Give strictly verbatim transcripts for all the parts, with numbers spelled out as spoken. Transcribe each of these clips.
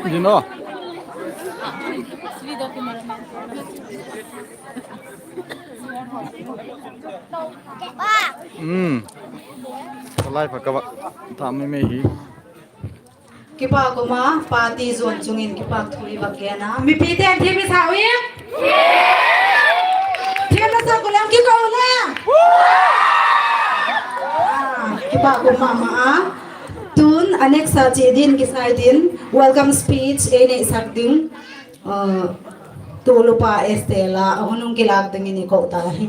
Dino. Um. Ka lai pha ka va. Tha mai mai hi. Kipak um a, party zuan chung in kipak thu i vak gen a. Mipite'n thiam i sa ui? Thiam na sa ku leng kiko le. Ah, kipak um ma ma a. Tun a next a chia din kisai din welcome speech ei neisak ding. Ah, tulupa Estela a hun hung kilâk dingin i ko ta hi.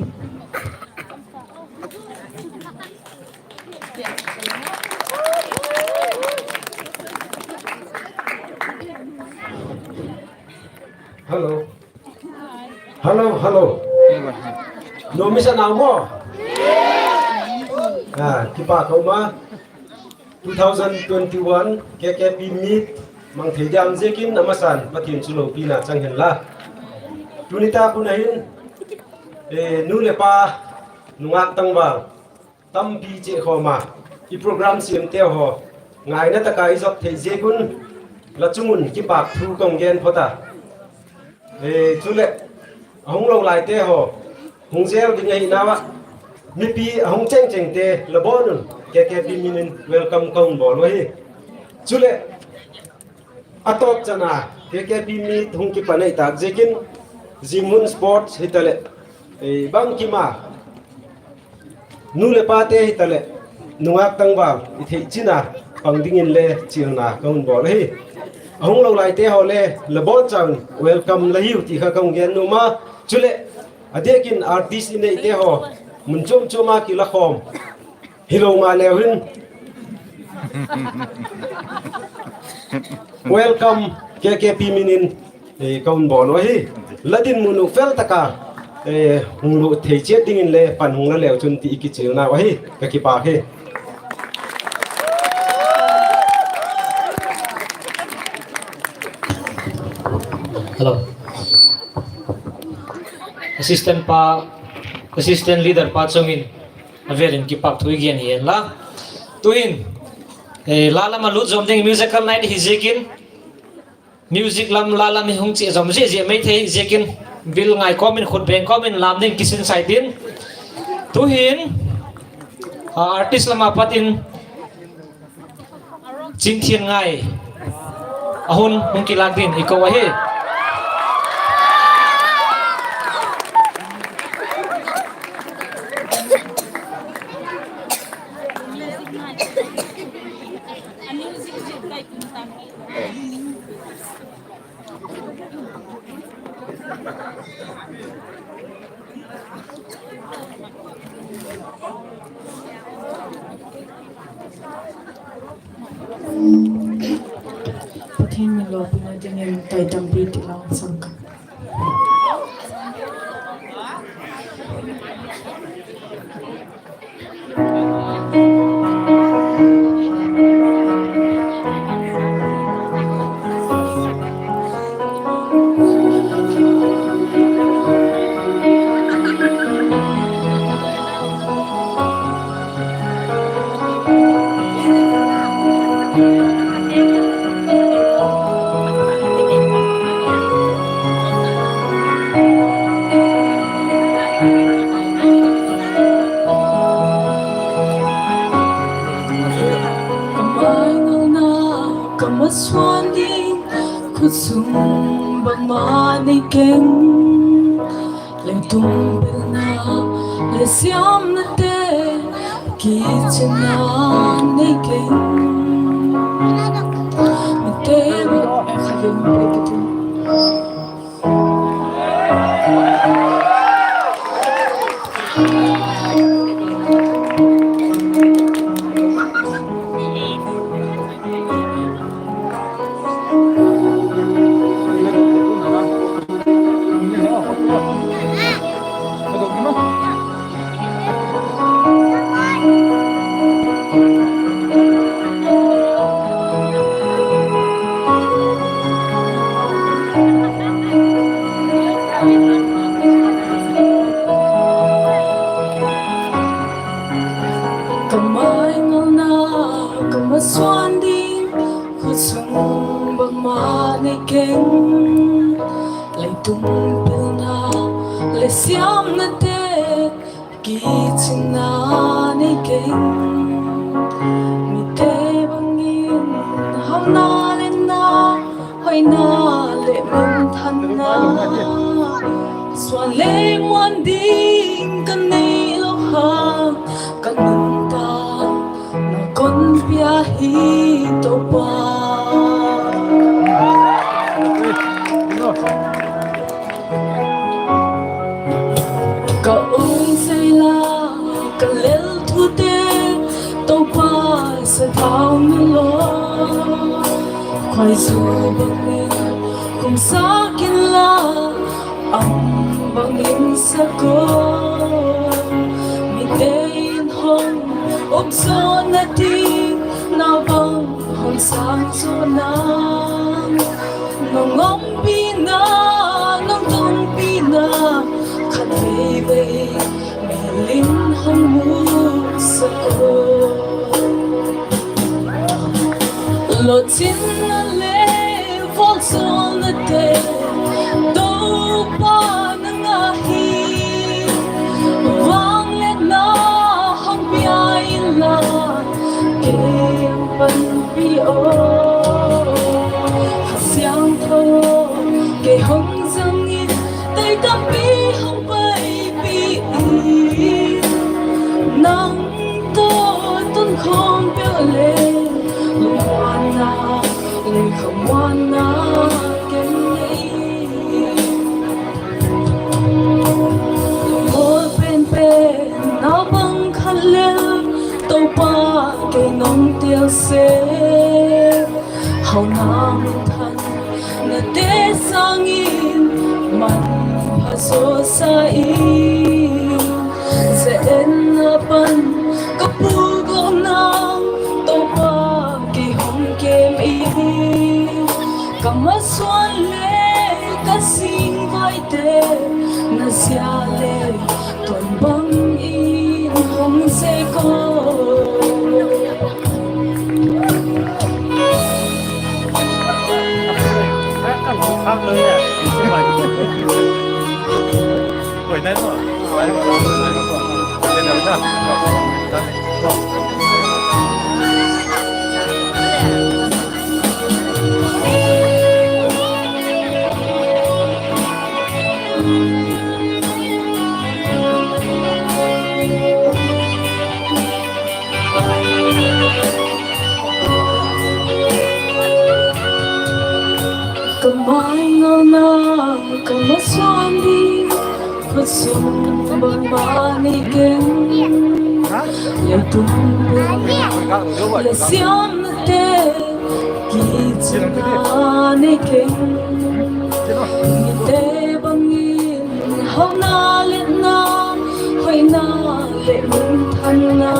Hello. Hello, hello. Nuam i sa nau maw? Ah, kipak um a. Two thousand twenty-one K K P Meet mang thei diam ziakin a masan Pathian chu lopina chang hen la. Tuni tak hun a hin, eh, nu leh pa, nungak tangval tampi chia khawm a, i program siamte haw ngaina tak a i zot thei ziak un la chung un kipak thu ka hung gen phot a. Eh, chuleh, a hung lo laite haw, hung zel ding ahi nau ah, mipi a hung chengchengte la bawn un K K P min in welcome ka hun bawl u ahi. Chuleh, a tawp chan a K K P Meet hung kipan ahi tak ziakin, zing hun sports hitaleh, eh, bangkim a nu leh pate hitaleh, nungâk tangval i theih chin a pang dingin le chialna ka hun bawl ahi. A hung lo laite haw le, la bawn chau in welcome la hiu ti kha ka hung gen nuam a. Chuleh, a diak in artist i neite haw, mun chuam chuam a kila khawm hilo maleu hin, welcome K K P min in ka hun bawl uh ahi. La dinmun uh fel tak a hung lut thei chiat dingin le pan hung la leu chun ti i kichialnau ahi. Ka kipâk hi. Assistant pa, assistant leader pa chung in a vêl in kipâk thu i gen hi hen la. Tu'hin, la lam a lut zawm ding musical night hi ziakin, music lam, la lam hi hung chia zawm zia zia mai thei ziakin, bil ngai kawm in, khut beng kawm in lam ding kisinsai tin. Tu'hin, artist lam a pat in Chinthianngai a hun hung kilâk dingin i ko ahi. Pathian min lopina dingin tai tampi ti lang sam ka. Ka maingalna ka masuan ding, khutsung bangma nei keng, leitung pilna leh siamnate kichinna nei keng. Mite Ka maingalna ka masuan ding, khutsung bangma nei keng, leitung pilna leh siamnate kichinna nei keng. Mite bangin hauna leh na, hoina leh minthanna, suan leh muan ding ka neilo kha, ka nuntak na kon pia hi Toupa. Ka um sei la, ka lel thute, Toupa sa thau na lo. Khuaizu bangin kumsak inla, am bangin sa ko. Mite'n hon up zawna ding, nau bang hon sâng zawna, nang ompina, nang tonpina, khatvei vei mi lim hon mu sa ko. Lawchinna le vualzawlnate, Toupa nang ahi, vangliatna hon pia inla, kei panpi aw. Kha Siangthou kei hon zang in, tai tampi hon paipi in, nang Lalpa, kei nong tel se, hau nang thanna te sâng in man pha zaw sa in, zia en a pan ka pugawkna, Lalpa, kei hung kem in, ka masuan le ka singvaite, na zia le ton bang in hung ze ko. Ka mai ngauna, ka masuan ding, khut sung bangma nei keng. Leitung bung le siamnate, kichunna nei keng. Mite bangin hauna leh na, hoina leh minthanna,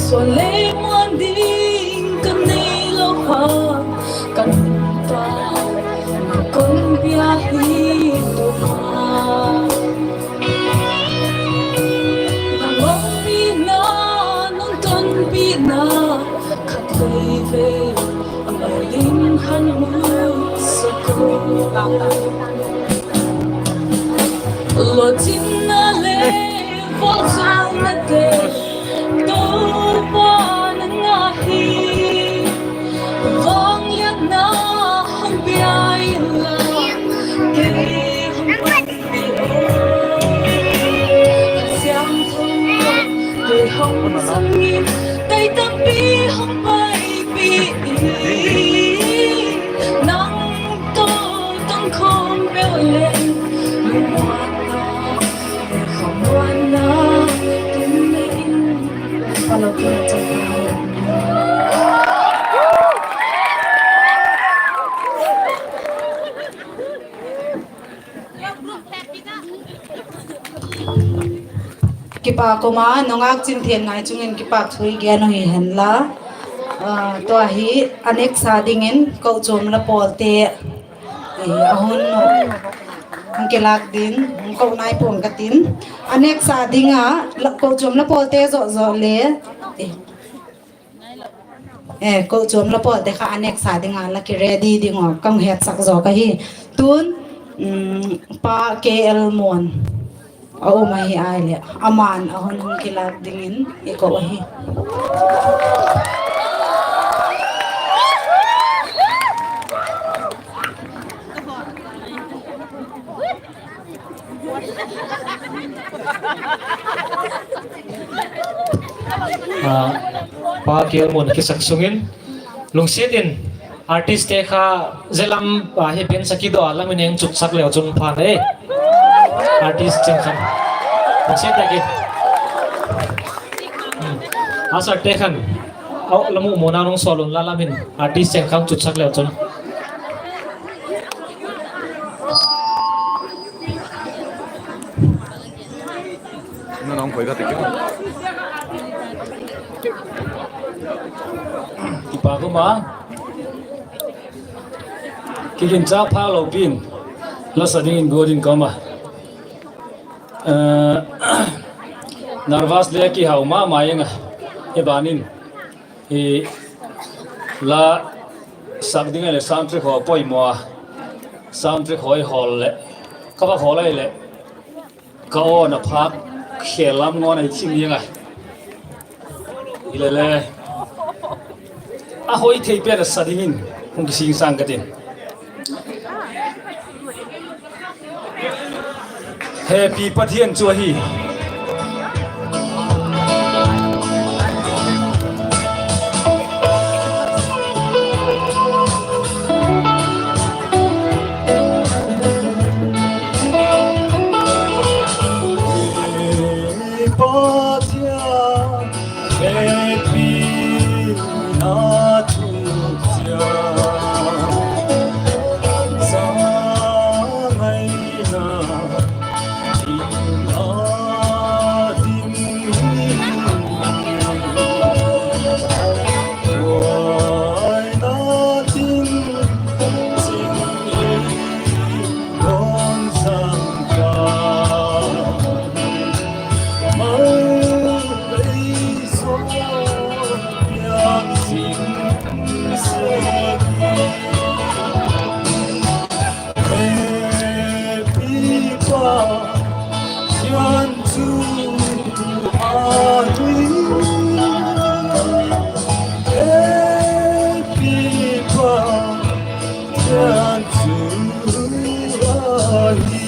suan lei muan ding ka neilo a, ka nungta, ka kon pia hi tu a. Nang ompina, nang tonpina, khatvei vei a lim han mu sek u. Lawchinna le vawlchanna te, Toupa nang ahi. Vangliatna hung pia inla, kei hung paipi a. Kha Siangthou, kei hung sung in, tei tampi hung paipi in, nang tawh tangkhawm peuh leng, lungmuanna, khamuanna, tin nei in, palo tin a chang. Kipâk um a, nungak Chinthian Ngaithiang in kipâk thu i gen uh hi hen la. Ah, tua hi a next a dingin kochuam la pawlte, eh, a hun hung kilâk ding hung ko nai pua'ng ka tin. A next a ding a, la, kochuam la pawlte zawh zawh le, eh, eh, kochuam la pawlte kha a next a ding a la kiready ding uh ka hung hetsak zawk ahi. Tun, um, Pa K L Muan a um ahi ai leh, ama'n a hun hung kilâk dingin i ko ahi. Ah, Pa K L Muan kisak sung in, lungsiat in, artistte kha zia lam, ah, hi bench a kidaw a lam in eng chutsak leu chun pha e. Artist cheng khan, lungsiat tak in. Hmm. Usherte khan, au, la mu mu na nung sawl un la lam in, artist cheng khan chutsak leu chun. Kipâk um a, kiginchâk phâk lo pi'n la sa dingin guat in ka um a. Eh, nervous le kihau ma ma ing a, hi ban in, i la sak ding ahileh sound track haw poimaw a, sound track haw i hawl leh, ka va hawl ahileh ka aw na phâk khêl lam ngawn ahi thim ing a. Hilele, a hoi thei pen a sa dingin hung kisingsâng ka tin. Hepi Pathian chu ahi. Pathian chu ahi, hepi pa Pathian chu ahi.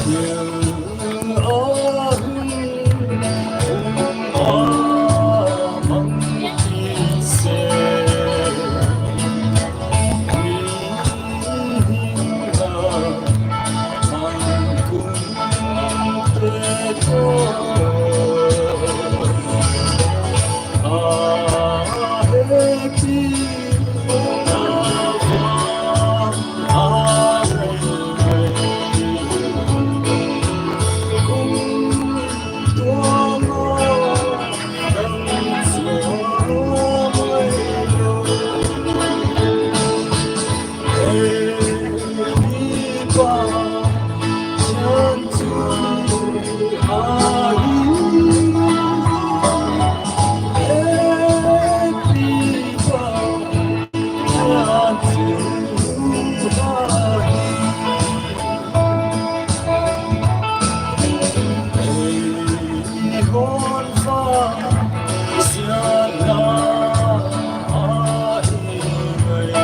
Thil a hun um a mang kit sek, mi hing a mang kumte tawh a hepi a vang a rei rei kum tua ma dang chu mai lo. Hepi pa Pathian chu ahi, hepi pa Pathian chu ahi. Eihon vang siatna ahi mai.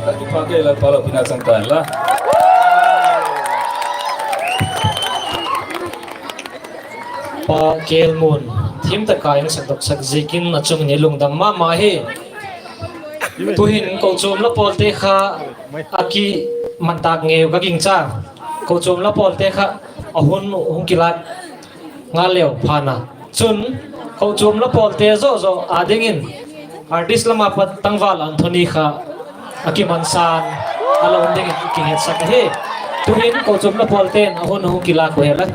Ka kipâk e, Lalpa lopina chang ta inla. Pa Kelmun, thim tak a hung sakdok sak ziakin a chung in i lungdam ma ma hi. Tu'hin kochuam la pawlte kha a kiman tâk ngei uh ka gingcha. Kochuam la pawlte kha a hun hung kilâk ngal leu phan a. Chun, kochuam la pawlte zaw zaw â dingin artist lam a pat tangval Anthony kha a kiman san a la um dingin i kihetsak ahi. Tu'hin kochuam la pawlte'n a hun hung kilâk uh hen la.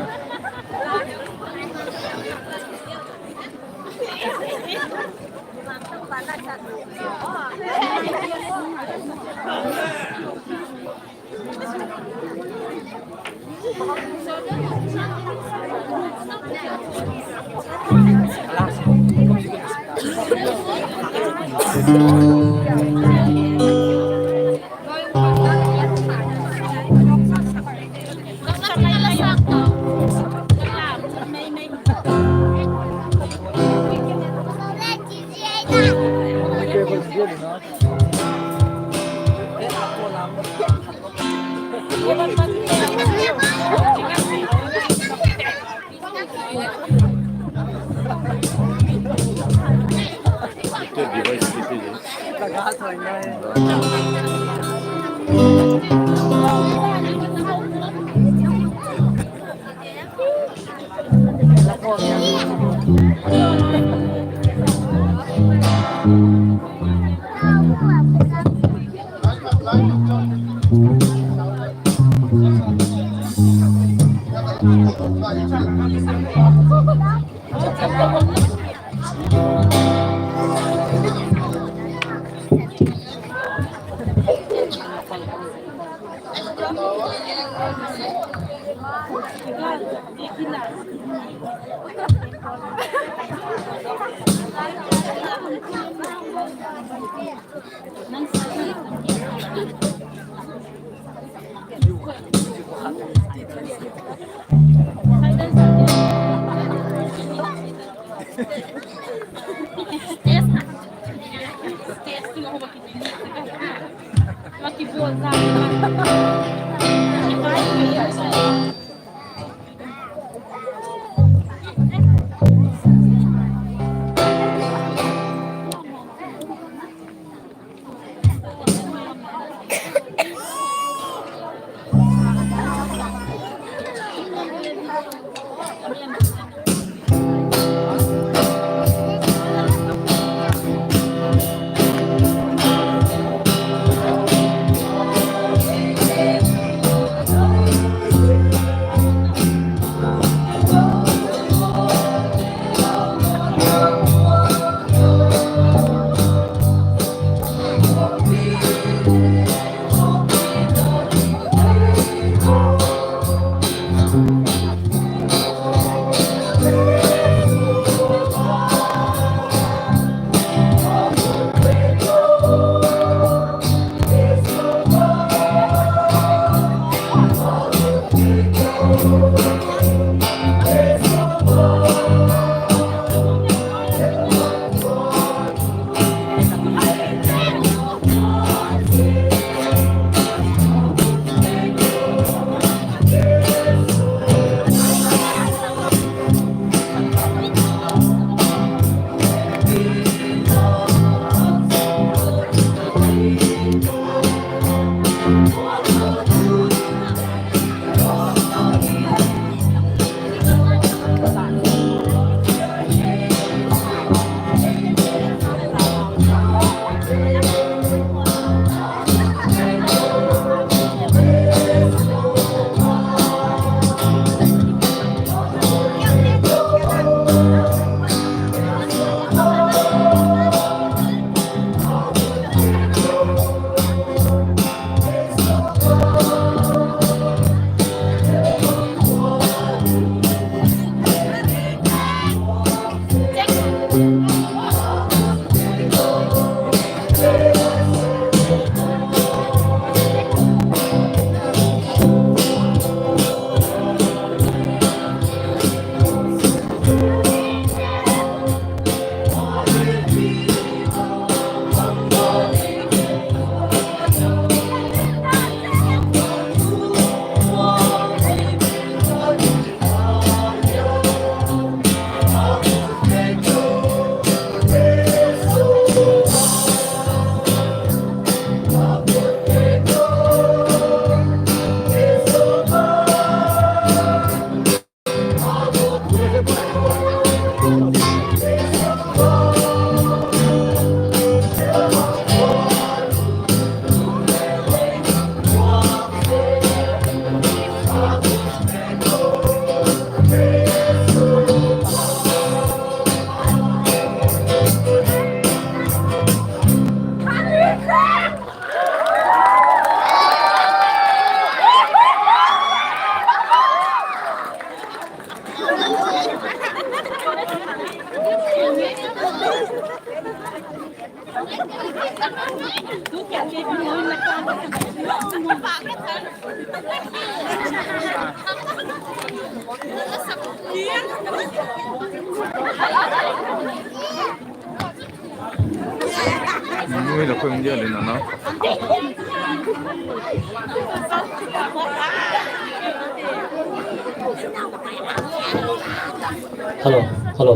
Hello, hello.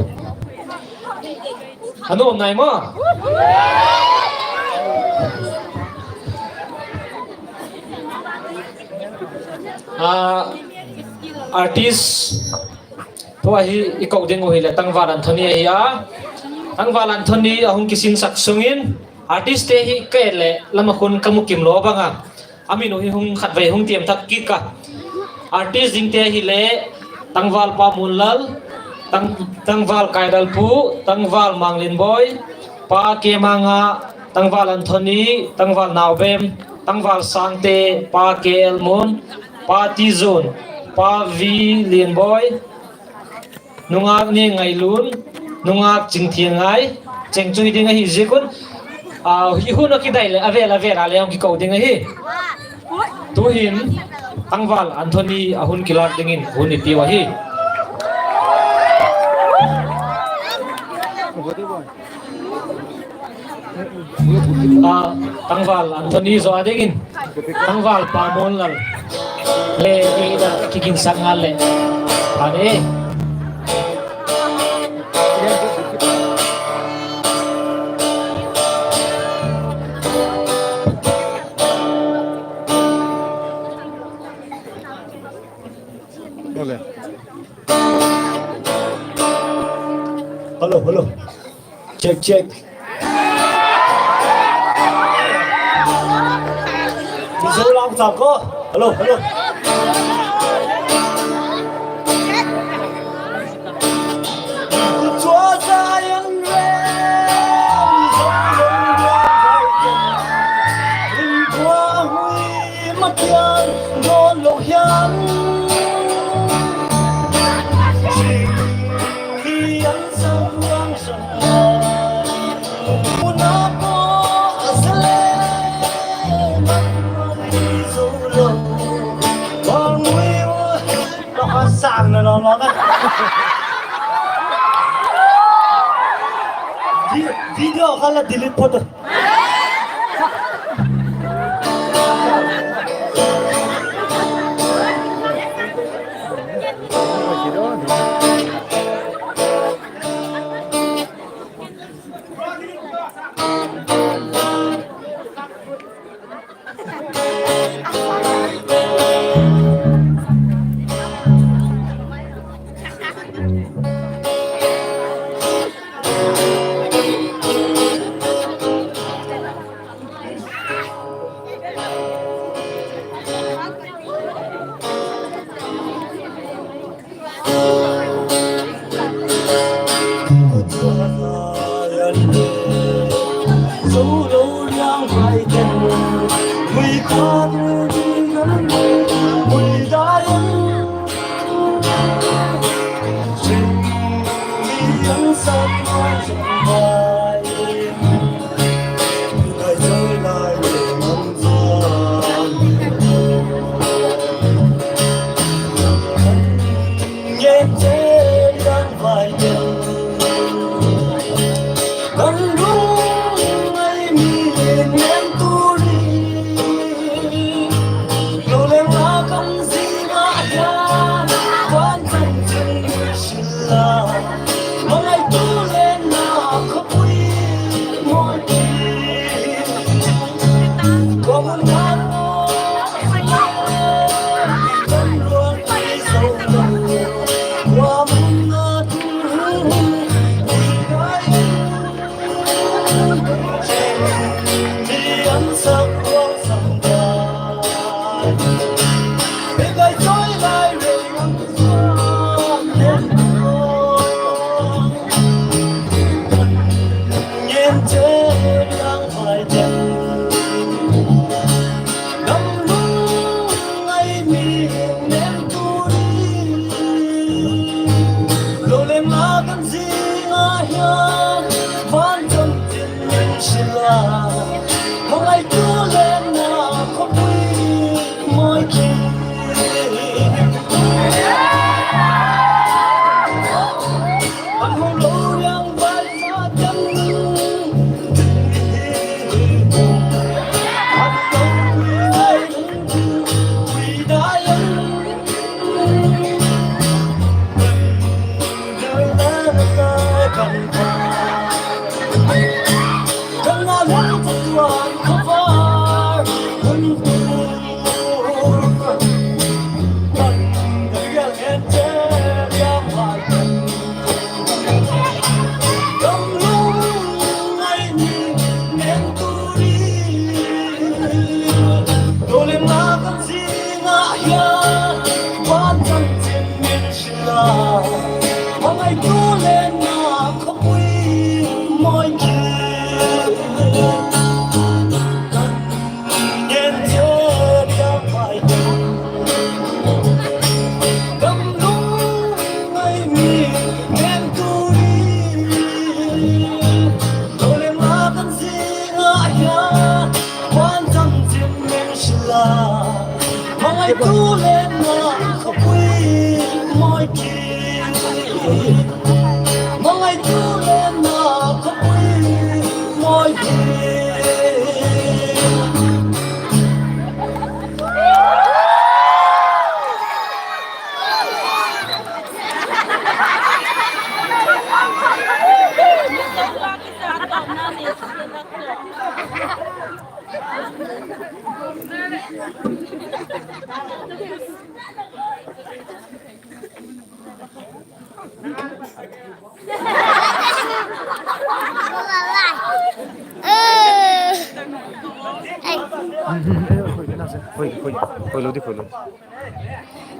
Anu, nai ma. A, artist tua hi i ko ding uh hileh Tangval Anthony ahi a. Tangval Anthony a hung kisinsak sung in artistte hi ka et leh lam ah khun ka mu kim lo bang a, a min uh hi hung khatvei hung tiam thak kik a. Artist dingte hileh Tangval Pa Muanlal, Tang, Tangval Kaidalpu, Tangval Manglianbawi, Pa K. Manga, Tangval Anthony, Tangval Naubem, Tangval Sangte, Pa K. Elmun, Pa Tizun, Pa V. Lianbawi, nungâk Niangngailun, nungâk Chingthiangngai, cheng chu hi ding ahi ziak un, a, i hun a kidai leh a vêl a vêl a le hung kiko ding ahi. Tu'hin Tangval Anthony a hun kilâk dingin hun i piu ahi. A, Tangval Anthony zaw a dingin Tangval Pa Muanlal le i da kiginsak ngal leh pha de. Hello, hello. Check, check. Mizo lam cham ko. Hello, hello. Video kha la delete phot.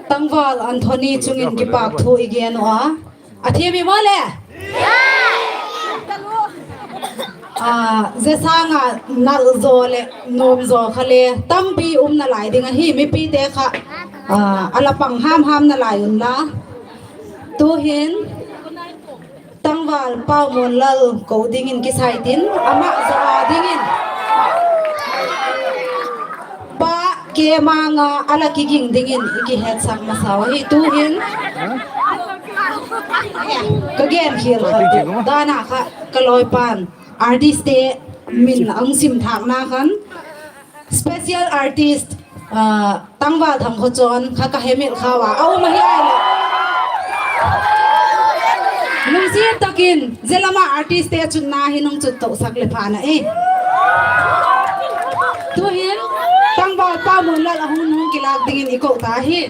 Tangval Anthony chung in kipâk thu i gen uh a, a thiam i maw le? A, zia sâng ah nal zaw leh nuam zaw kha le tampi um nalai ding ahi, mipite kha, a, a la pang ham ham nalai unla. Tu'hin Tangval Paumunlal ko dingin kisai tin, ama zaw dingin Pa Kemang a la kiging dingin i kihetsak masau ahi. Tu'hin ka gen khial kha dan a kha ka lawipa'n artistte min a hung sim thâkna khan special artist, a, Tangval Thangkhawchawn kha ka hemil khau a, a um ahi leh lungsiat tak in zia lam ah artistte chutna hi hung chut tosak leh pha na e. Tu'hin Tangval Paumunlal a hun hung kilâk dingin i ko ta hi.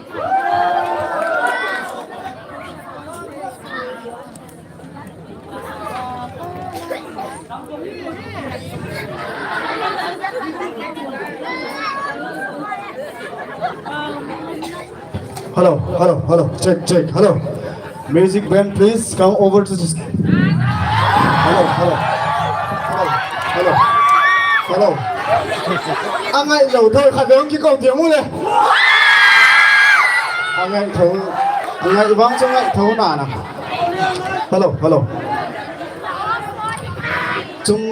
Hello, hello, hello. Check, check. Hello. Music band, please come over to this. Hello, hello. Hello, hello. Hello. A ngailo tho kha dong kiko tiam u le. A ngai tho. A ngai vang chu ngai tho na na. Hello, hello. Chung.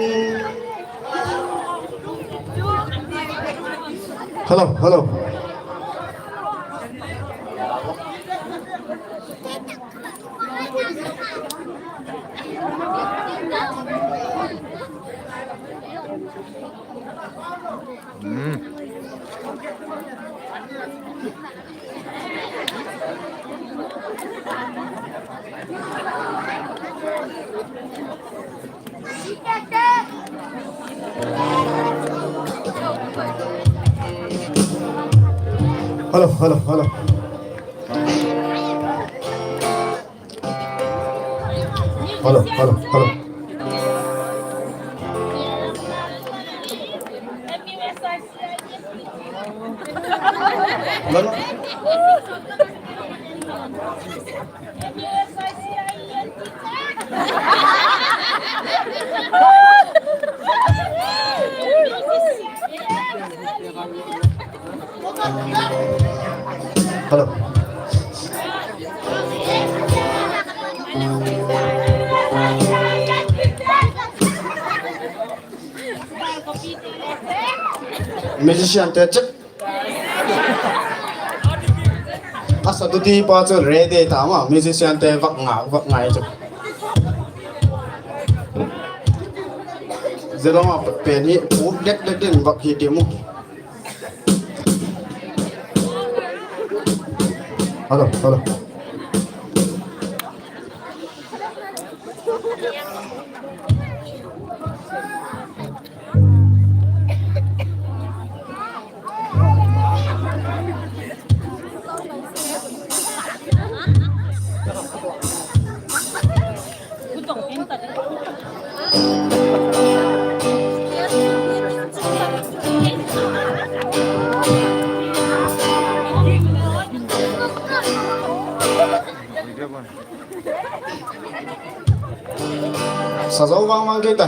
Hello, hello. Hello, hello, hello. Hello, hello, hello. Hello. Musician te check. A sa tu ti pa chu ready ta ma, musician te vak nga, vak ngai chu. Zia lam a pen hi put det det din vak hi ti mu. Hello, hello. Sa zo vang vang kei ta.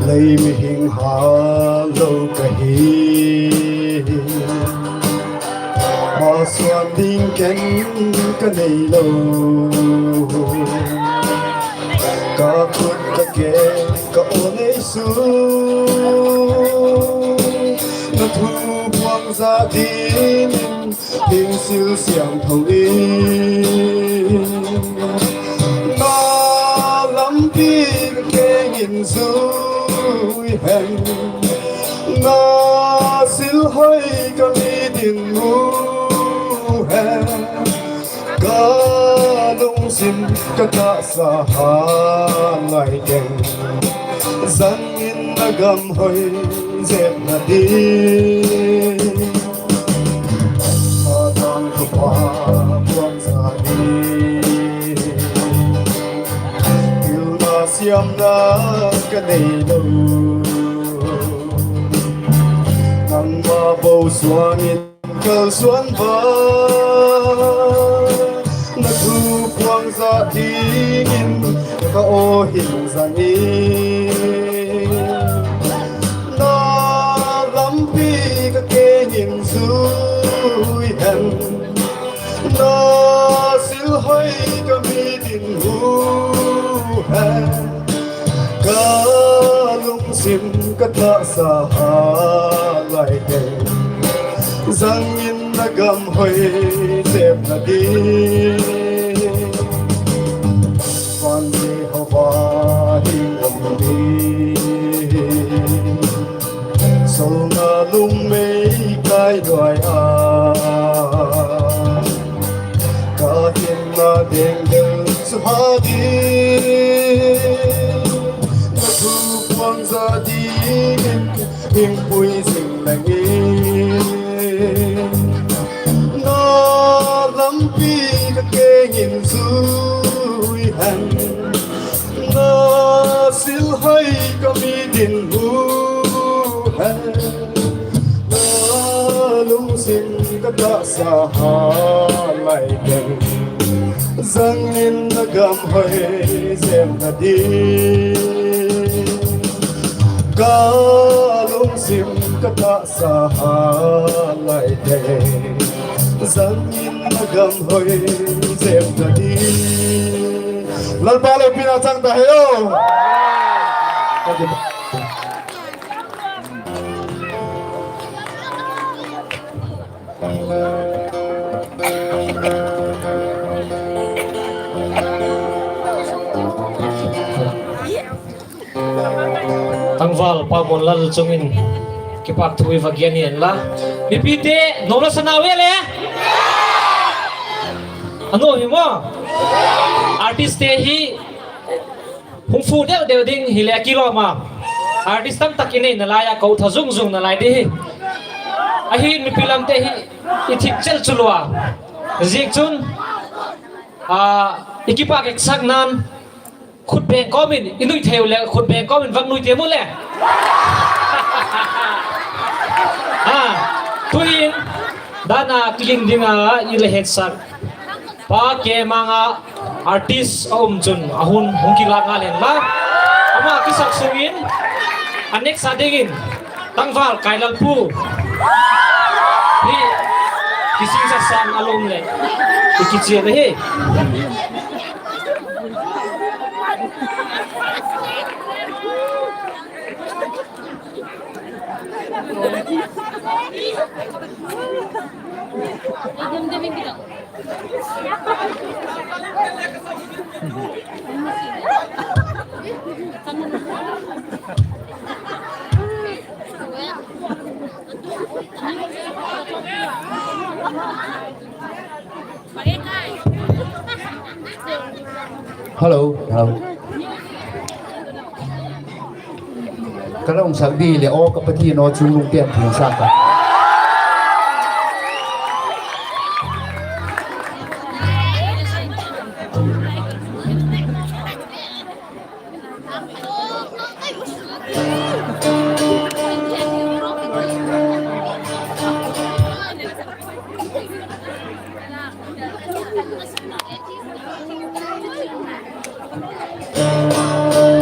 Lei mihing ha lo ka Masuan ding ken ka nei lo, ka khut ka keng ka aw nei su, na thu puang za dingin hing sil siam tho in, na lampi ka keng in zui hen, na sil hoi ka mi din mu hen, ka lungsim ka tahsa ha lai keng, zang in na gam hoi zepna ding. Satang ka pa puang za ding, pilna siamna ka nei lo, nangma bo suan in kalsuan va, na thu puang za dingin ka aw hin zang in, na lampi ka keng in zui hen, na sil hoi ka mi din mu hen, ka lungsim ka tahsa ha lai keng, zang in na gam hoi zepna ding. Van Jehova hi um ding, solna lum mei kai duai a, ka hinna dengdel chu ha ding, na thu puang za dingin hing pui zing leng in, na lampi ka keng in zui hen, na sil hoi ka mi din mu hen, na lungsim ka tahsa ha lai keng, zang in na gam hoi zepna ding. Ka lungsim ka tahsa ha lai keng, zang in na gam hoi zepna ding. Lalpa lopina chang ta hen. Tangval Pa Muanlal chung in kipâk thu i va gen inla, mipite nuam la sa nau e le, a nuam hi maw? Artistte hi hung fu deu deu ding hileh a kilawm a, artist tamtak i nei nalai a, ko tha zung zung nalai di hi. Ahi, mipi lamte hi i thip chel chu lua, ziakchun i kipâk eksakna'n khut beng kawm in i nui thei u leh, khut beng kawm in vak nui tiam u le. Tu'hin dan a kiling ding a i la hetsak Pa Kemang a artist a um chun a hun hung kilâk ngal hen la, ama kisak sung in a next a dingin Tangval Kailalpu hi kisingsa sâng a lum leh i kichial ahi. Hello, hello. Ka la hung sak di leh aw ka Pathian aw chungnung pian thing sa ka.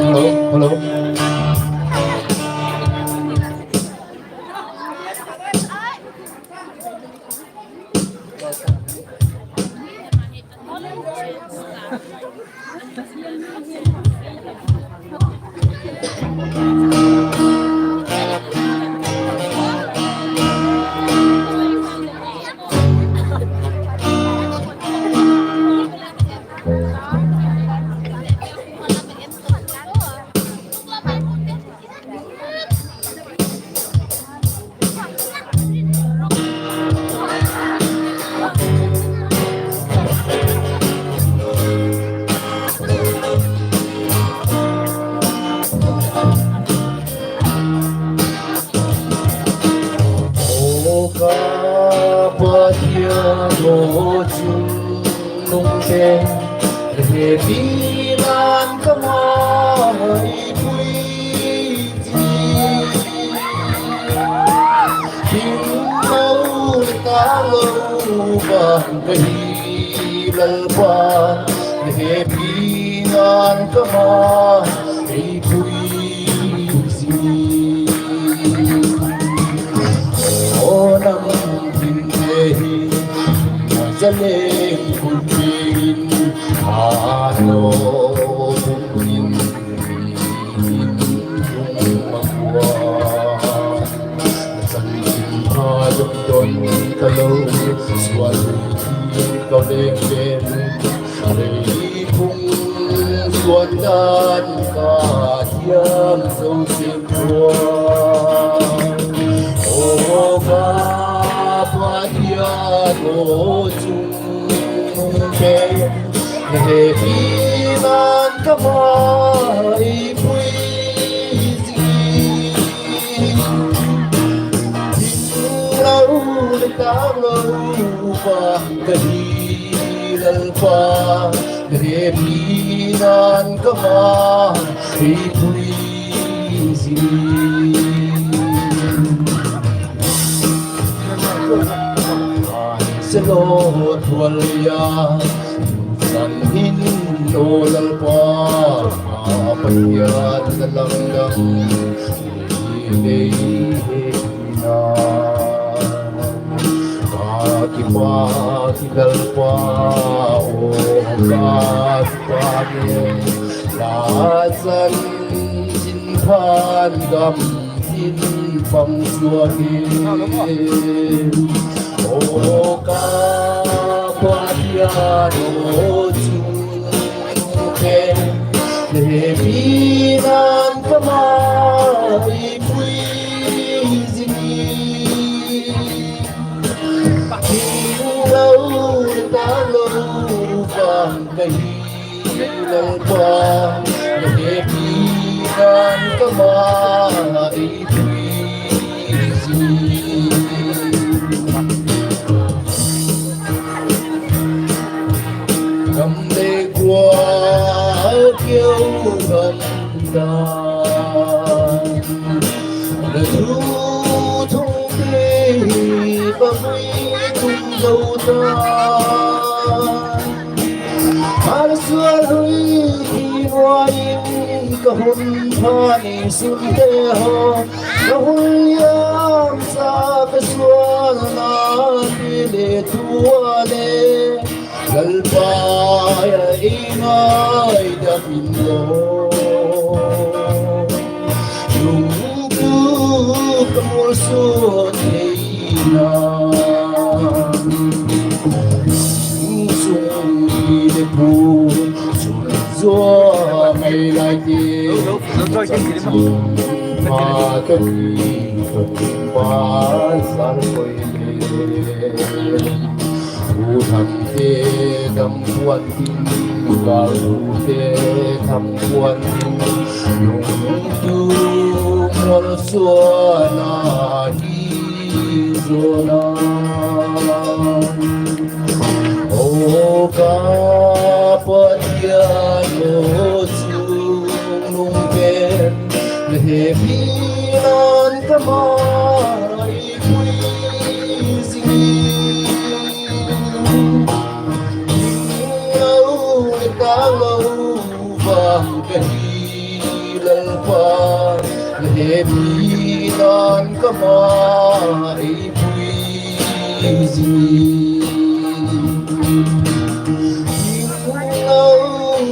Hello, hello. Hepina'n ka mai pui zing, hing lo le tâk lo vang ka hi Lalpa, hepina'n ka mai pui zing. Aw nam hinte hi, zaleng khun in, a lo bung in, in lung ma kua. Chanchin pha dong don ta lo, sual hi ka veng veng, lei phung suan dan ka thiam zosia ua. Aw ka Pathian aw, chung pen, hepina'n ka mai pui zing, hing lo le tâk lo vang ka hi Lalpa, hepina'n ka mai pui zing. Selo thual a, san hin aw Lalpa, a Pathian la lam dang nei he na. Ka kipak i Lalpa aw, ka kipak e, la chanchin pha'n gam in pang suak in. Aw ka Pathian aw, chung pen, hepina'n ka mai pui zing, hing lo le tâk lo vang ka hi Lalpa, hepina'n ka mai pui zing. Gam le khua kiu gam dan, la thu thung ti bang ui tung zo ta. Ka sual hui hi nuai in ka hun pha ni sunte haw, ka hun liam sa ka sualna ti le tua le, Lalpa a i ngaidam in lo, lungtup ka mualsuan theina, sung i le pu, sun zua mai lai ti, ma ka ti, ka ti pa san koi le. Thu thangte dam puan tin, kal thute tham puan tin, lungtup malsuana hi zona. Aw ka Pathian aw, chungnungpen, la hepina'n ka mai pui zing, hing lo le tâk lo vang ka hi Lalpa, la hepina'n ka mai pui zing, hing lo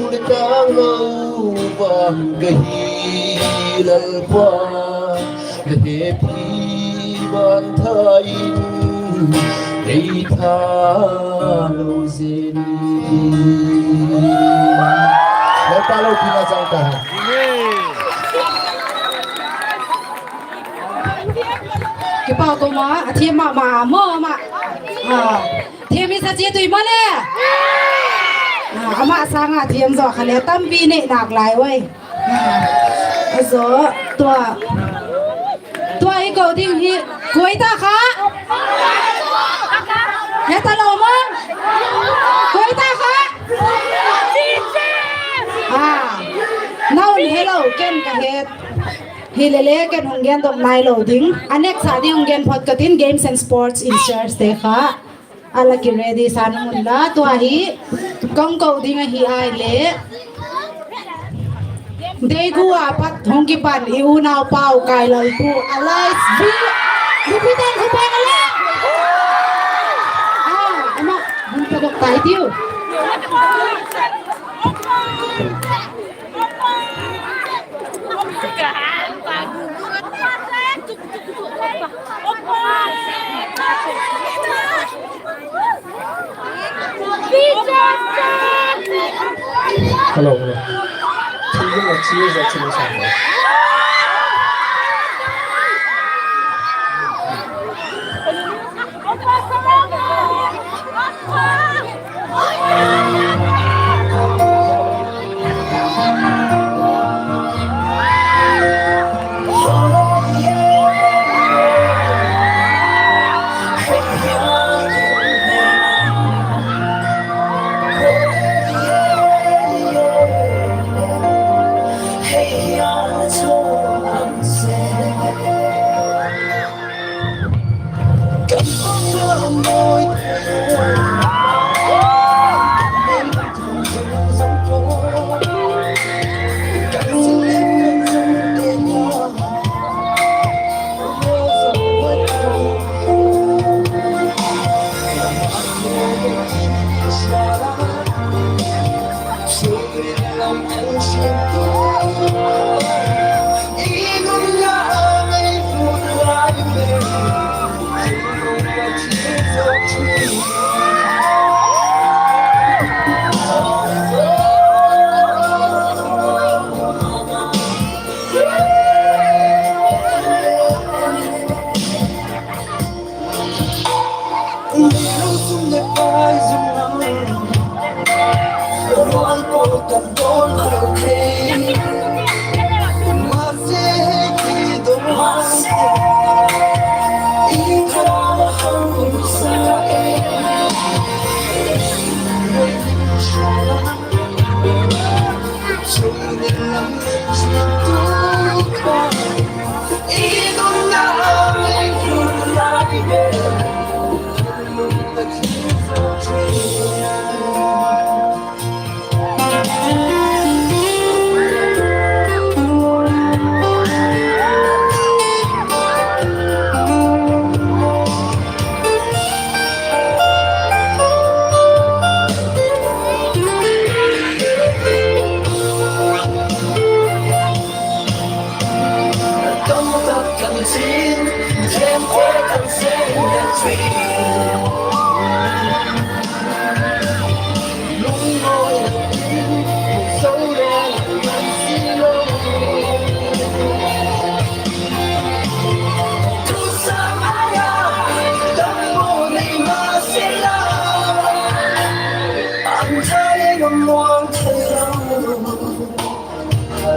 le tâk lo vang ka hi Lalpa, la hepi ban tha in ei tha lo zen. Lalpa lopina chang ta hen. Kipak um a, a thiam ma ma maw ama. A thiam i sa chia tui ma le. A, ama sâng a thiam zaw kha le tampi nei nâk lai ui. A zaw, tua, tua i ko ding hi, koi ta kha? He ta lo ma? Koi ta kha? Ken ka het. Hilele ken hung gendok nailo ding. A next a ding hung gen phot ka tin, Games and Sports in-chargete kha a la kiready sa nung unla, tua hi ka hung ko ding ahi ai le. Deigu a pat hung kipan i unau pau Kailalpu alias V. Hipiten khu peng a le. A, ama hung padok tai tiu. Hello, hello. Thil ding a cheers a chim sang.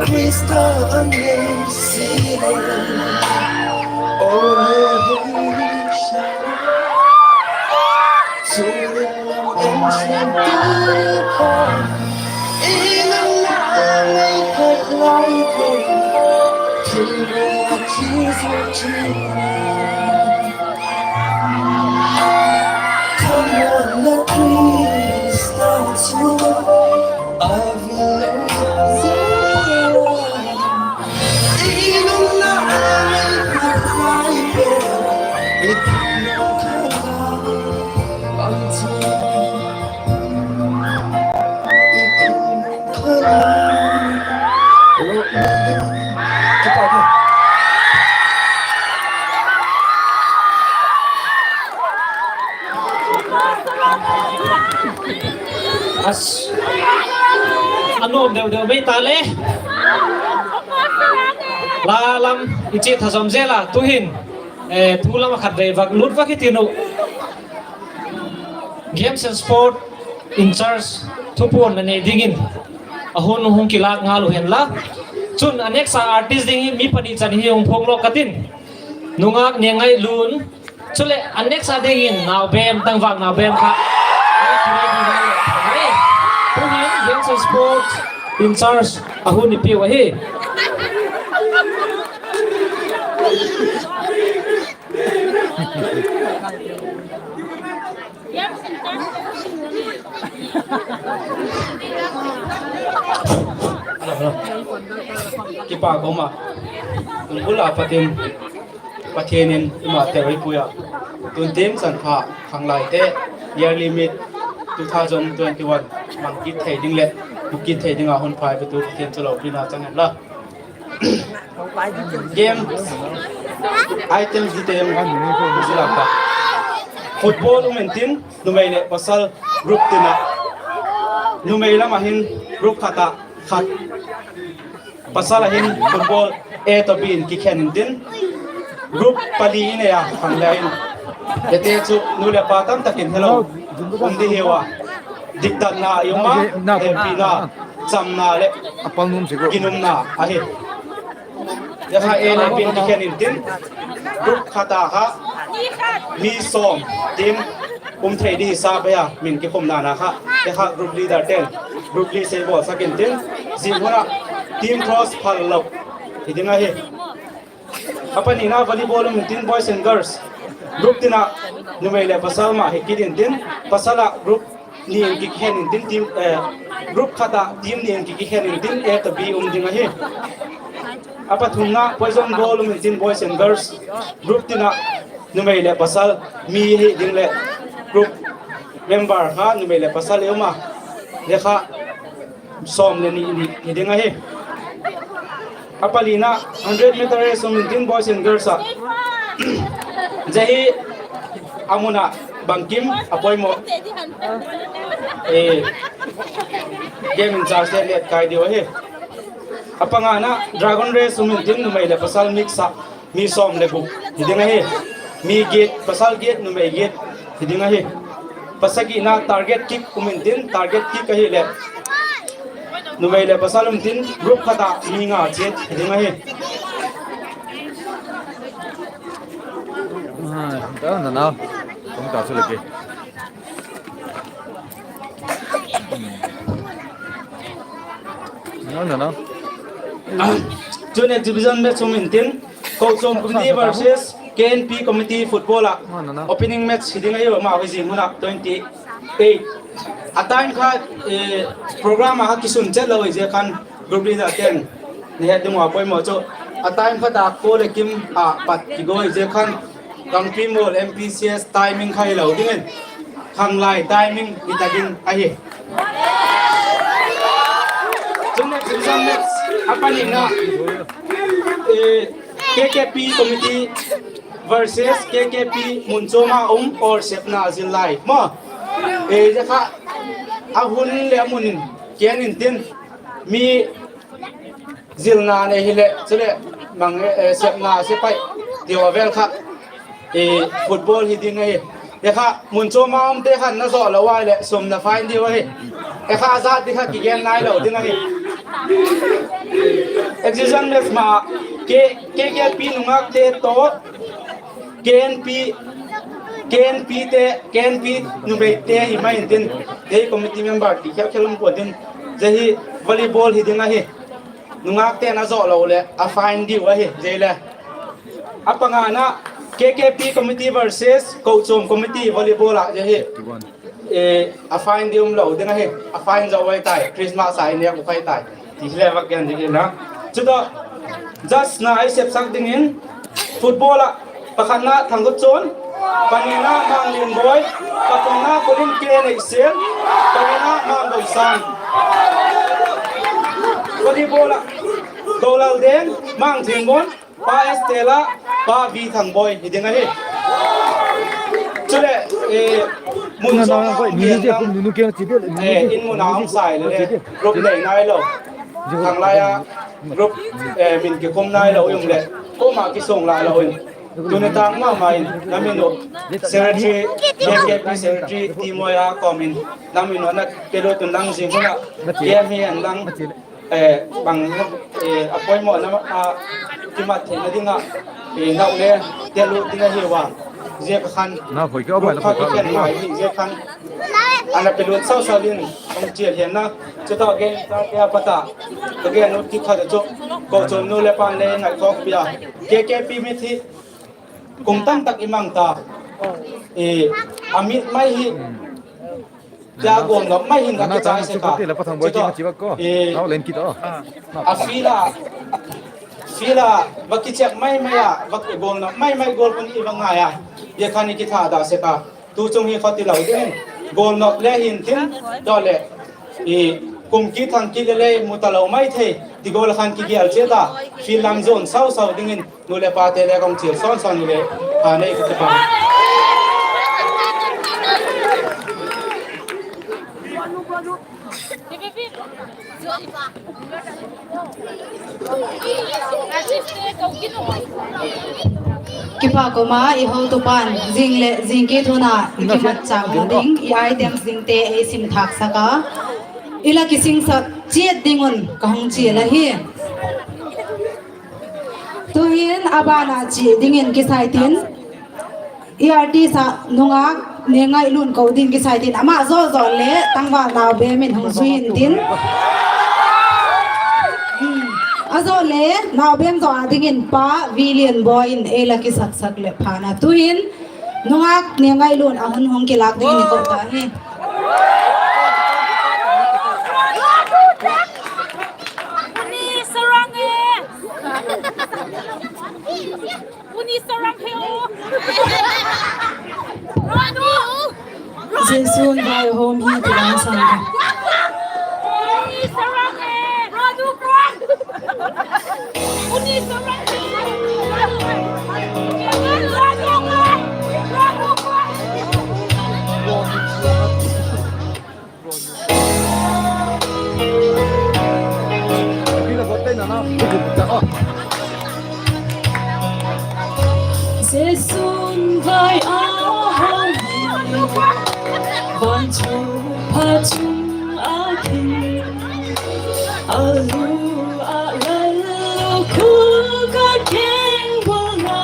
Khrista a ngei si lo. O le, A nuam deu deu mai ta le. La lam i chia thazom zel a, tuhin, eh, thu lam ah khatvei vak lut vak hi tin u. Games and Sport in-charge thupuanna nei dingin a hun hung kilâk ngal u hen la. Chun a next a artist ding hi mi pani chan hi hung phuang lo ka tin. Nungâk Niangailun, chuleh a next a dingin Naubem, Tangvâk Naubem kha. Tuhin Games and Sport in-charge a hun i piu ahi. Kipak um a, tun bul a pat in Pathian in eimau te ei pui a, tun tiang chan pha khanglaite yearly meet two thousand twenty-one mang kit thei ding leh mu kit thei ding a hun pha ei petu Pathian chu lopina chang hen la. Game item detail zila ka. Football um intin, numei leh pasal group tin a. Numei lam ah hin group khat ah khat, pasal ah hin football A tawh B in kikhen intin, group pali i nei a, khanglai in. Hite chu nu leh pa tam tak in helo um di hiu a, diktatna i um a, hepina, chamna leh ginumna ahi. Zia kha A leh B in kikhen intin, group khat a kha mi sawm team um thei di hisa bai a, min kikhumna na kha, zia kha group leader ten group list ei bawlsak intin, zia hun ah team cross phal lo hi ding ahi. A panina volleyball um intin, boys and girls group tin a numei leh pasal ma hi kit intin, pasal ah group ni in kikhen intin, team, eh, group khat ah team ni in kikhen intin, A tawh B um ding ahi. A pathumna poison ball um intin, boys and girls group tin a numei leh pasal mi hi ding leh group member kha numei leh pasal i um a, zia kha sawm leh ni ni hi ding ahi. A palina hundred meter race um intin, boys and girls ah, zia hi a mun ah bangkim a poimaw, eh, game in charge te let kai diu ahi. A pangana dragon race um intin, numei leh pasal mix ah mi sawm leh guk hi ding ahi. Mi giat, pasal giat, numei giat hi ding ahi. Pasagina target kick um intin, target kick ahileh numei leh pasal um intin, group khat ah mi nga chiat hi ding ahi. Tun exhibition match um intin, Kochuam committee versus K N P committee football ah opening match hi ding ahi, ama hi zing hun ah twenty eight. A time kha, eh, program ah kha kisun chet lo hi zia khan group leader ten na het ding ua poimaw chu, a time khat a kua leh kim a pat kigo hi zia khan Gangpi Mual M P C S timing kha hilo dingin, khanglai timing hi ta ding ahi. Tun exhibition match a panina, eh, K K P committee versus K K P Munchuam a um or Sepna zil lai maw. Eh, zia kha a hun leh a mun in kian intin, mi zilna nei hileh chuleh mang, eh, Sepna sepai tiu a vel kha, eh, football hi ding ahi. Zia kha Munchuam a umte khan na zawh lo ahileh sum na fine diu ahi. Zia kha a zat ding kha kigen nai lo ding ahi. Exhibition match ma K K P nungâkte tawh K N P, K N P te, K N P numeite hi mai intin, ei committee member ti khel khel um pua'n tin, zia hi volleyball hi ding ahi. Nungâkte'n a zawh lo leh a fine diu ahi zia le. A pangana K K P committee versus Kochuam committee volleyball ah zia hi, eh, a fine di um lo ding ahi. A fine zo ai tai, Christmas a i nêk uh khai tai, ti hile vak gen ding hi na. Chutawh judge na ei sepsak dingin football ah pakhatna Thangkutchun, panina Manglianboi, pathumna Kolinke Neihsial, panina Mangbosan. Volleyball ah Golaldeng, Mangthianmuan, Pa Estela, Pa V Thangboi hi ding ahi. Chuleh, eh, mun sawm a um, eh, in mun a um sai le le, group nei nai lo. Khanglai a group, eh, min kikhum nai lo i um leh, kuama kisung lai lo in, tuni tâk ma ma in na min uh, secretary, K K P secretary Timoi a kawm in na min uh na pelut un lang, zing hun ah game hi en lang, eh, bang, eh, a poimawna a kimat theina ding ah, eh, nau le tel lut ding ahi ua. Zia ka khan group kha kikhen ngai hi, zia khan ana pelut sau sau ding hung chial hian na. Chutawh game start a pat a ka gen ut kit khat chu, Kochuam nu le pa'n le ngaikhawkpi a, K K P mithi kum tam tak i mang ta, a mit mai hi, tia gualnop mai hin ka kichai sek a, a field a, field a va kichep mai mai a, va gualnop mai mai gual hun i va ngai a, zia khan i kithada sek a, tu chung hi kha tilo dingin, gualnop le hin tin, tawh leh kum kit thang kit le le mu talo mai thei ti gual khan kigial chiat a, field lam zuan sau sau dingin nu leh pate le ka hung chial sawn sawn u leh, a nei ka ti pa. Kipâk um a, i hotupa'n zing leh zing kit hun a i kimatchâk ding, i items dingte ei sim thâksak a, i la kisingsak chiat ding un ka hung chial ahi. Tu'hin a ban ah chia dingin kisai tin, i artist a nungak Nengailu'n ko ding kisai tin, ama zaw zaw leh tangval Naubem in hung zui intin, a zaw le Naubem zaw a dingin pa Vilianbawi in ei la kisaksak leh phan a, tu'hin nungak Nengailu'n a hun hung kilâk dingin i ko ta hi. Jesu'n vaihawm hi ti dang sâng ka. Jesu'n vai a hawm hi, van chu pha chung a thing, a lu a lal khu ka keng bul a,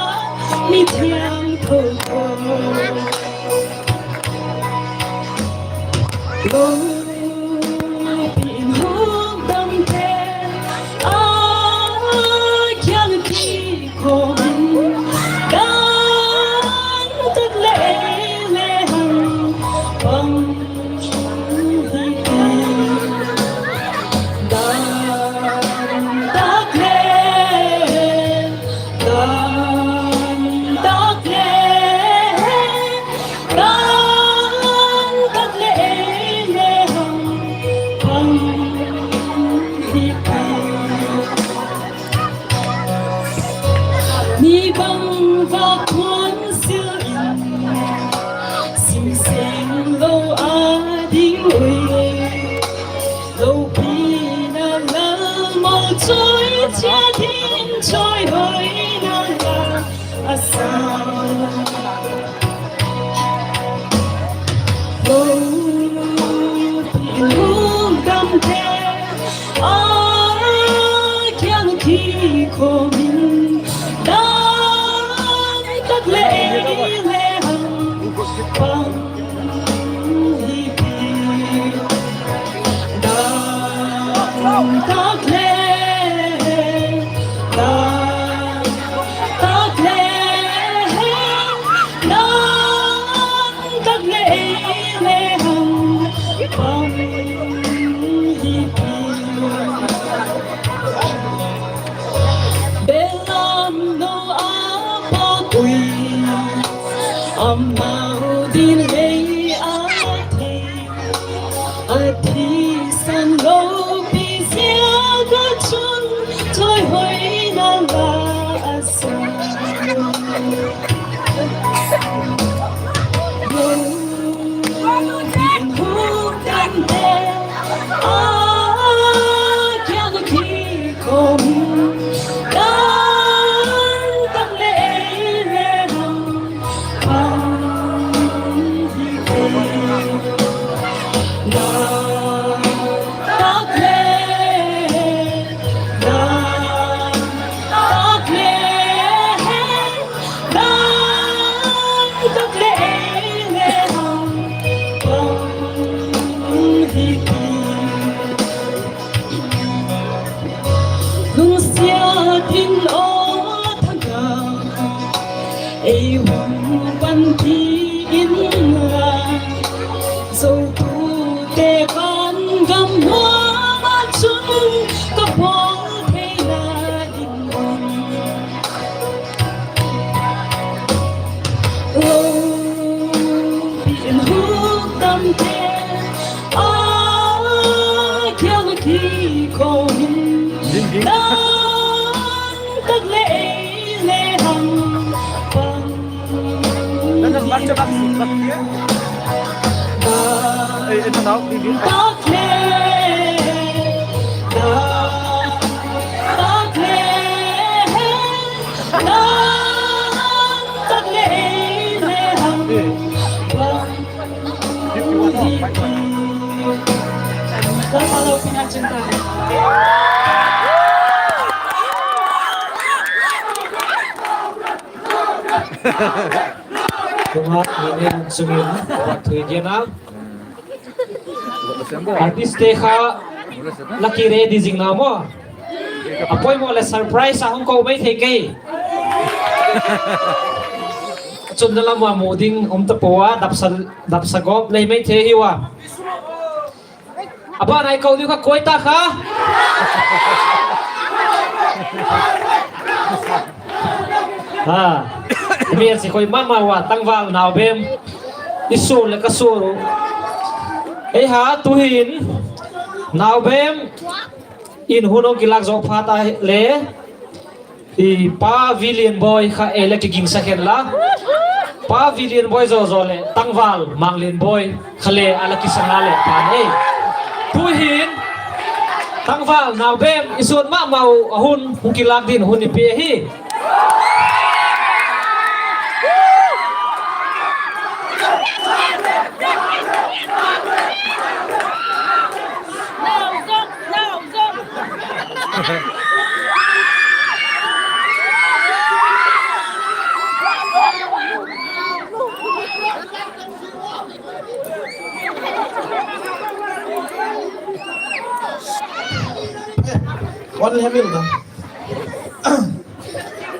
mithiangtho ko. Lopi in hukdamte a kiang kikhawm in, dan tak le ei le hang pang hi ti. Dan tak le, dan tak le, dan tak le ei le hang pang hi ti. Ni bang va kuan sil in, sim seng lo a ding ui. Lopina lal mo choi chia ding, chawihoina la a sa. Lopi in hukdamte a kiang kikhawm in, dan tak le ei le hang pang hi ti. Dan tak le, dan tak le, dan tak le ei le hang pang hi ti. Belam no a pawt ui, amau din lei a thei, a thisan lopi ziak ah chun, chawihoina la a sa. Lopi in hukdamte a kiang kikhawm in, dan tak le ei le hang pang hi ti. Dan tak le, dan tak le, dan Ti inla, zotute van gam nuam ah chun ka bawl theina ding un. Lopi in hukdamte a kiang a kikhawm in, ding, ding. Dang tak le ei le hang pang. Ei, ei, ta tau, ding, ding. Tak le, tak, tak le, tak le ei le hang pang. Artist te kha la ki ready zing na maw. A poimaw leh surprise a hung ko mai thei kei. Chun na lam a mu ding um ta pua, dapsa, dapsa gawp lei mai thei hiu a. A ban ai ko diu kha koi ta kha. A, mi a si khoi ma ma ua, tangval Naubem i sual leh ka sual. Ei ha, tu'hin Naubem in hun hung kilâk zawk phat a le, i Pa Vilianbawi kha ei la kigingsak hen la. Pa Vilianbawi zaw zaw leh tangval Manglianbawi kha le a la kisa na leh pan ei. Tu'hin tangval Naubem i sual ma ma uh a hun hung kilâk ding hun i pia hi. One level da.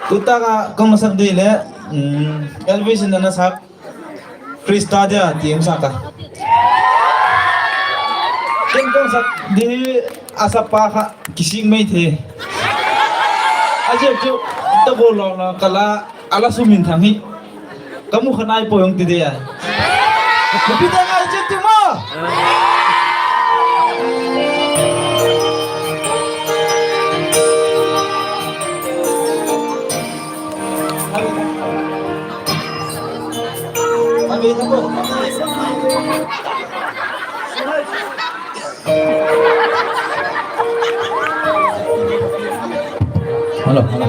Tutak a ka masak di le, Elvis in a na sak, Khrista dia ti um sa ka. Ken ka sak di, a sapa kha kising mai thei. A ziak chu, ta bawl lo lo ka la, a la sum in thang hi. Ka mu kha nai poi hung ti de a. Ka pi ta ngai chu ti ma. Hello, hello.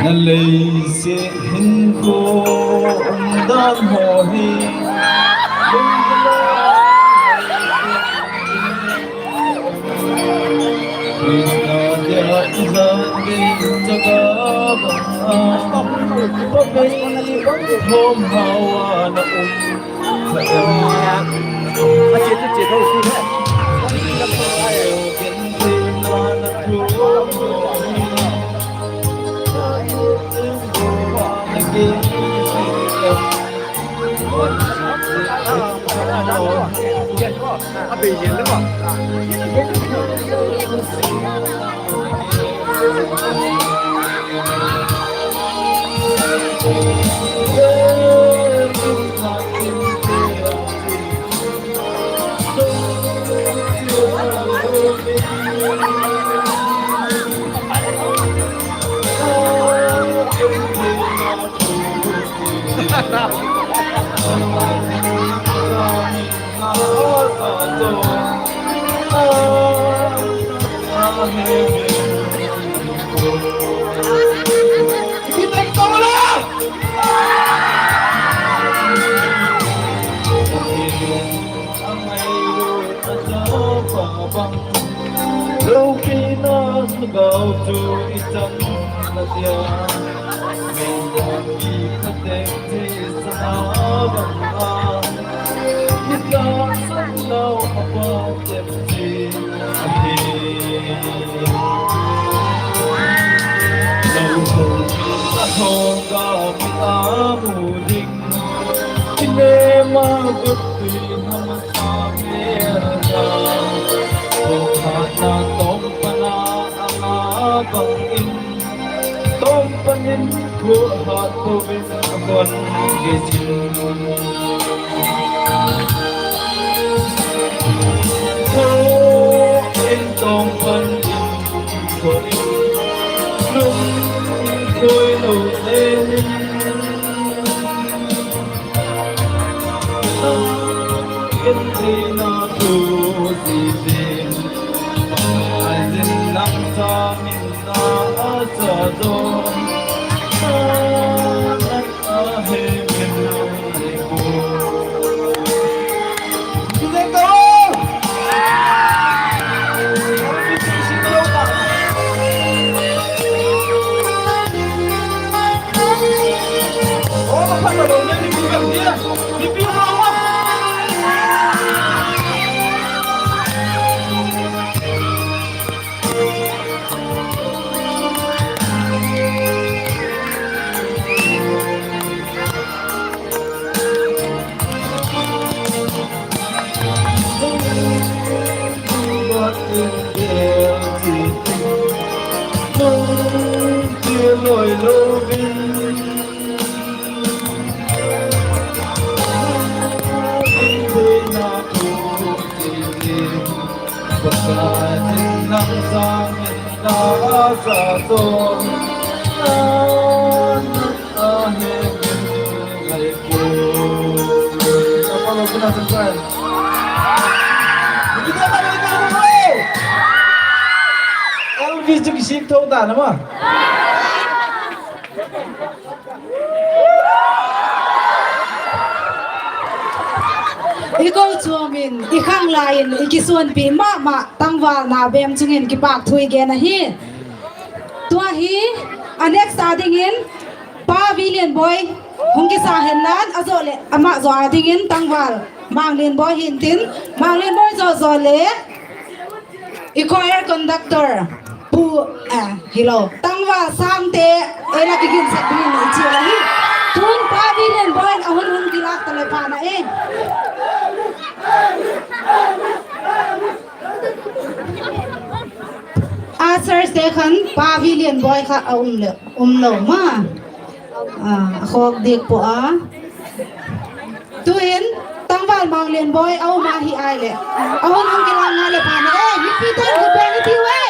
Na lei si hin ko um dan ho hi. Lungdam Krista dia i zang ding chaka bang a, pa bei bang thawm hau a na um. Lopina Lhagao chu i chang na dia, mei dan ki kha tek thei sa na bang a. a mu ding. Kinema guttui na ma sa me a, tawphatna tawm pana a bang in, tawm panin thu hat tovin a kon ge chin. Tho in tawm pan in, tho in lung khoi lo in. Ken theina thu ti ding, ai din nang sâng in na a sa zo. A he min ai ko. Ti ding to. Elvis chu kisik tho ta na ma. I kochuam in, i khanglai in, i kisuanpi ma ma tangval na bem chung in kipak thu i gen ahi. Tua hi, a next a dingin, Pa Vilianboi hung kisa hen lan, a zaw leh ama zaw a dingin tangval Manglianboi hintin, Manglianboi zaw zaw leh i choir conductor Pu, eh, hilo, tangval Sângte, ei la kiginsak dingin i chial ahi. Tun Pa Vilianboi in a hun hung kilâk ta leh pha na e. Ushers te khan Pa Vilianboi kha a um leh um lo ma. A khawk diak pua a. Tu'hin tangval Manglianboi a um ahi ai leh, a hun hung kilâk ngal leh pha na e, mipi tan i beng i tiu e.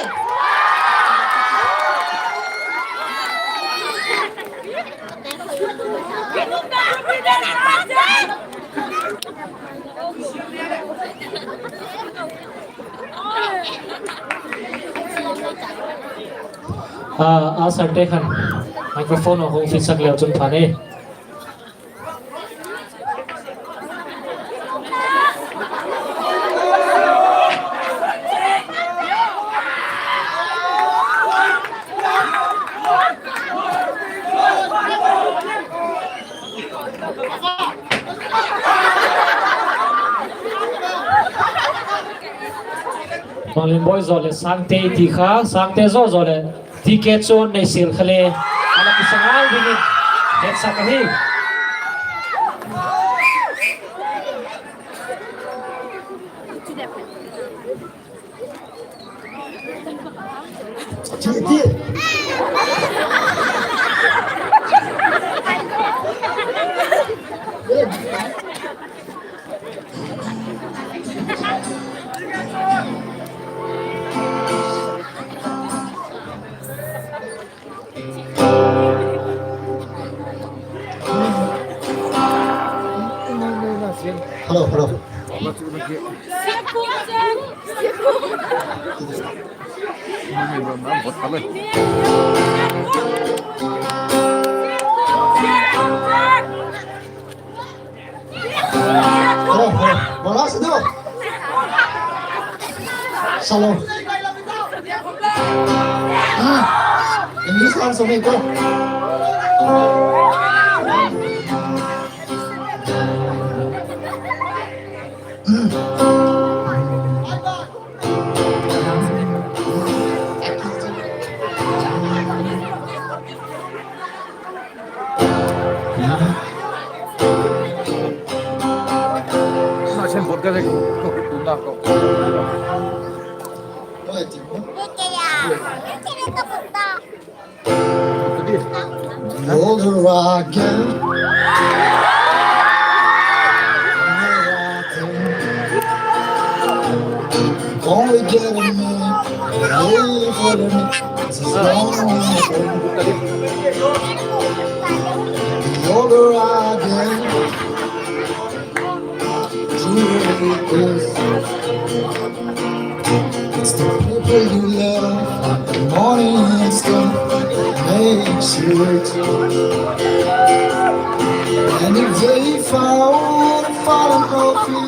A, usherte khan microphone a hung fitsak leu chun pha e. Manglianboi zaw leh Sângte ti kha, Sângte zaw zaw leh ticket chu nei sil kha le, a la kisa ngal dingin hetsak ahi. Hello, hello. Hello, hello. Bola sino? Shalom. Ah, English lang sa ko. Older again. Only getting me, only getting me. This is long. Older again. It's the people you love at the morning star that makes you wait. And if they found a fallen off you,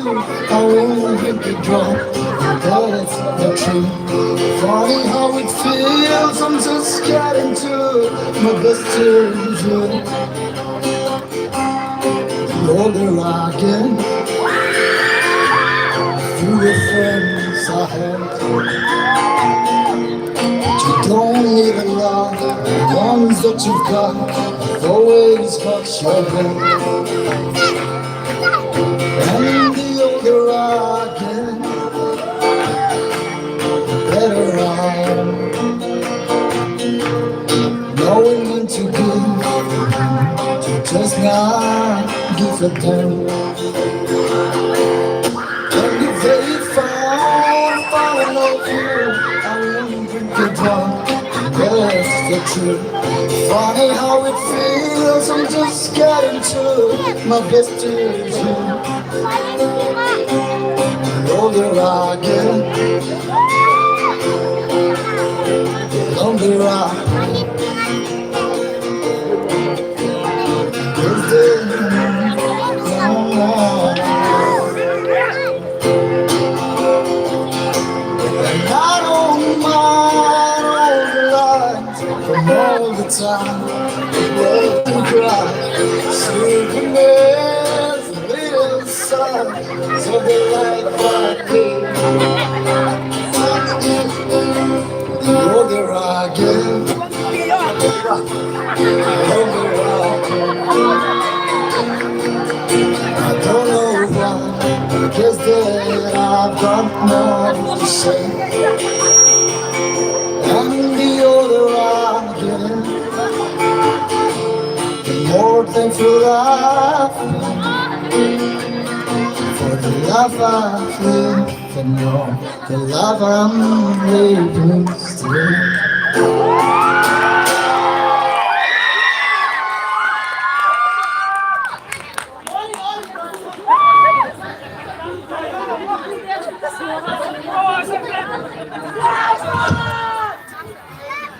I won't drink a drop. That's the truth. Funny how it feels. I'm just getting to my best years. Older again. Fewer friends I have. But you don't need a lot. The ones that you've got have always got your back. And the older I get, the better I am. Knowing when to give, to just not give a damn. And if they found, found out you, I wouldn't drink a drop. That's the truth. Funny how it feels. I'm just getting to my best years. Older I get, the longer I. And I don't mind all the lies from all the time. Let them cry. Sleeping in the little sun. So the light back in. You're the rocket. You're the rocket. I don't know why. I guess that I've got more to say. And the older I get, the more thankful I feel for the love I've lived and all the love I'm living still.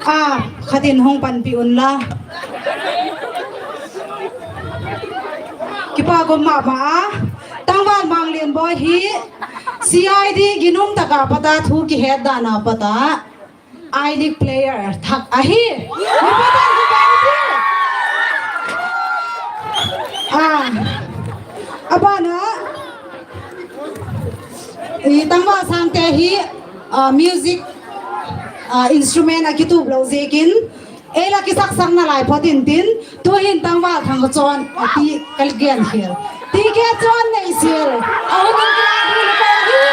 A, khat in hung panpi unla. Kipak um ma ma a. Tangval Manglianbawi hi C I D ginum tak a pat a thu kihet dan a pat a I-League player thak ahi. A, a ban a, i Tangval Sangte hi, a, music, a, instrument a kitup lo ziakin, ei la kisaksakna lai phot intin, tu'hin Tangval Thangkachon a ti ka gen hial. Ti ke chon nei sil. A hun in kila ding ka hi.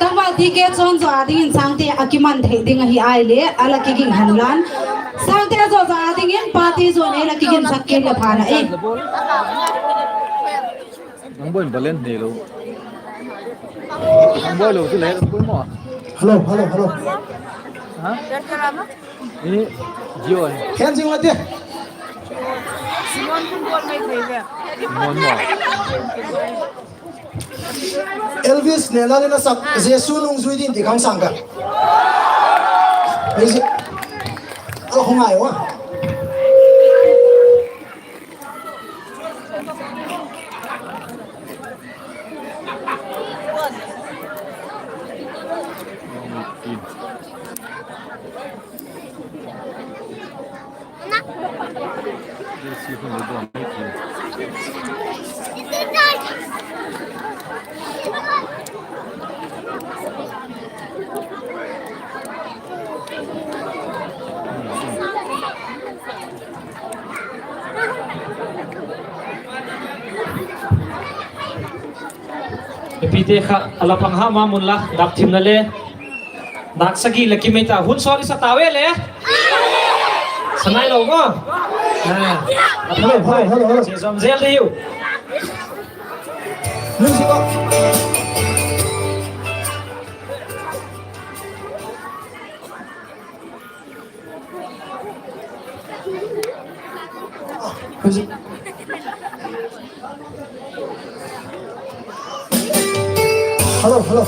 Tangval T K Chon zaw a dingin Sangte a kiman thei ding ahi ai le, a la kiging hen lan. Sangte zaw zaw a dingin party zaw nei la kigin sak kei le pha na e. Nang boi balance nei lo. Nang boi lo tu le, nang boi maw. Hello, hello, hello. Ha? Ni, Jio. Khen jing la te. Simon kun bol mai thei ve. Simon maw. Elvis Neilal in a sak Jesu nungzui ding ti khang sang ka. Music. A la khong ai wa. Mipite kha a la pang ha ma mun la, dap thimna le. Dak sagi la kimei ta, hun sawt i sa ta ve le. Sa nai lo maw. A, hello, hello, hello, hello. Chia zawm zel ding u. Music off. Music. Hello, hello.